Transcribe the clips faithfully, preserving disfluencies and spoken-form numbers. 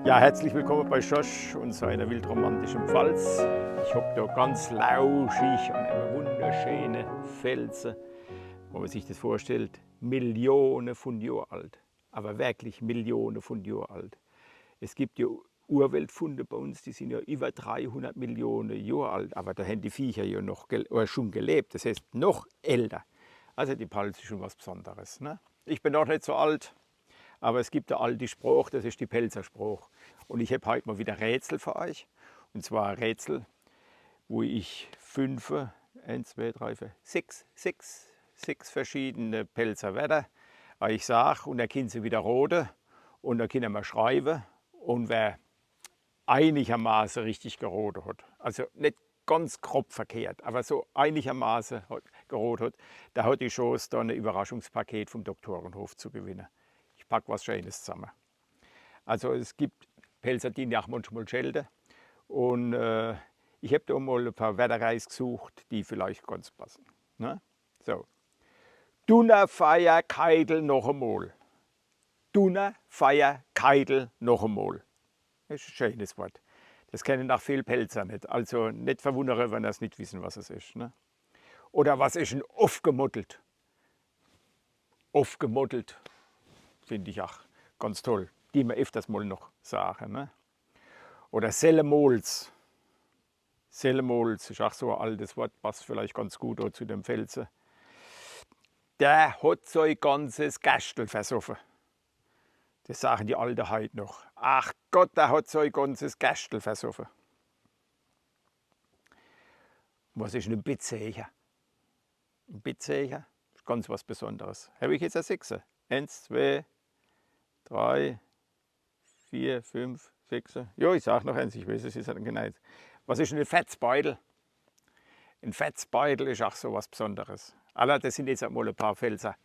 Ja, herzlich willkomme bei Schorsch un seiner wildromantischen Palz. Ich hock do ganz lauschig an eme wunderscheene Pälze, wo mer sich des vorstellt, Millione vun Johr alt. Awwer werklich Millione vun Johr alt. Es gibt jo Urweltfunde bei uns, die sin jo iwwer dreihunnert Millione Johr alt, awwer do hän die Viecher jo noch gel-, oder schun gelebt. Des heeßt, noch älter. Also die Palz is schun was Besonderes, ne? Ich bin noch net so alt, awwer es gibt e aldi Sprooch, des is die Pälzer Sprooch. Un ich hab heit mol widder e Rätsel fer eich. Un zwar e Rätsel, wo ich fünfe, eens, zwee, drei, vier, sechs, sechs, sechs verschiedene Pälzer Wärter eich sag un er kinnt se widderrode un do kinnt er mol schreiwe un wer einigermaße richtig gerode hot, also net ganz grob verkehrt, awwer so einigermaße hot, gerode hot, der hot die Chance, do e Iwwerraschungspaket vum Doktorenhof zu gewinne. Ich pack was Scheenes zamme. Also es gibt Pälzer, die nach manchmol schelde. Un äh, ich hab do mol e paar Wärter rausgesucht, die vielleicht ganz passe. Ne? So. Dunnerfeierkeitel noch emol. Dunnerfeierkeitel noch emol. Des is e scheenes Wort. Des kennen ach viel Pälzer net. Also net verwunnere, wenn er's net wissen, was es is. Ne? Oder was is en Ofgemottelt? Ofgemottelt, find ich ach ganz toll, die mer efters mol noch sage, ne? Oder sellemols. Sellemols is ach so e altes Wort, passt vielleicht ganz gut do zu dem Pälzer. Der hot sei ganzes Gerschtel versoffe. Des sagen die Alte heit noch. Ach Gott, der hot sei ganzes Gerschtel versoffe. Was is en Bitzächer? En Bitzächer is ganz was Besonderes. Hab ich jetzt e sechse? Eens, zwee, drei, vier, fünf, sechse. Jo, ich sag noch eens, ich weeß, es is halt genau eens. Was is en Fetzbeidel? En Fetzbeidel is ach so was Besonderes. Alla, des sin jetzt emol e paar Pälzer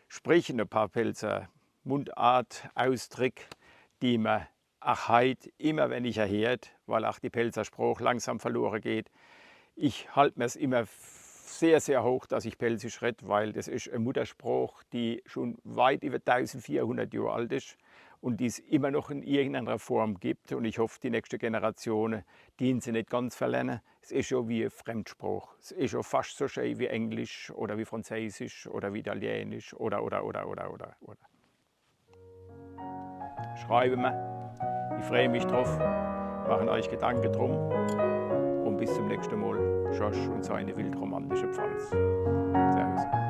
Sprich, e paar Pälzer Mundart, Ausdrick, die mer ach heit immer weniger heert, weil ach die Pälzer Sprooch langsam verlore geht. Ich halt mer's immer sehr, sehr hoch, dass ich Pälzisch red, weil des is e Muttersprooch, die schun weit iwwer dausendvierhunnert Johr alt is un die's immer noch in irgendeiner Form gibt. Un ich hoff, die nächschte Generatione, die se net ganz verlerne. Es is jo wie e Fremdsprooch. Es is jo fascht so schee wie Englisch oder wie Franzeesisch oder wie Italienisch oder, oder, oder, oder, oder, oder. Schreiwe mer. Ich frei mich druff. Machen eich Gedanke drum. Un bis zum nächschte Mol. Schorsch un seine wildromantische Palz. Servus.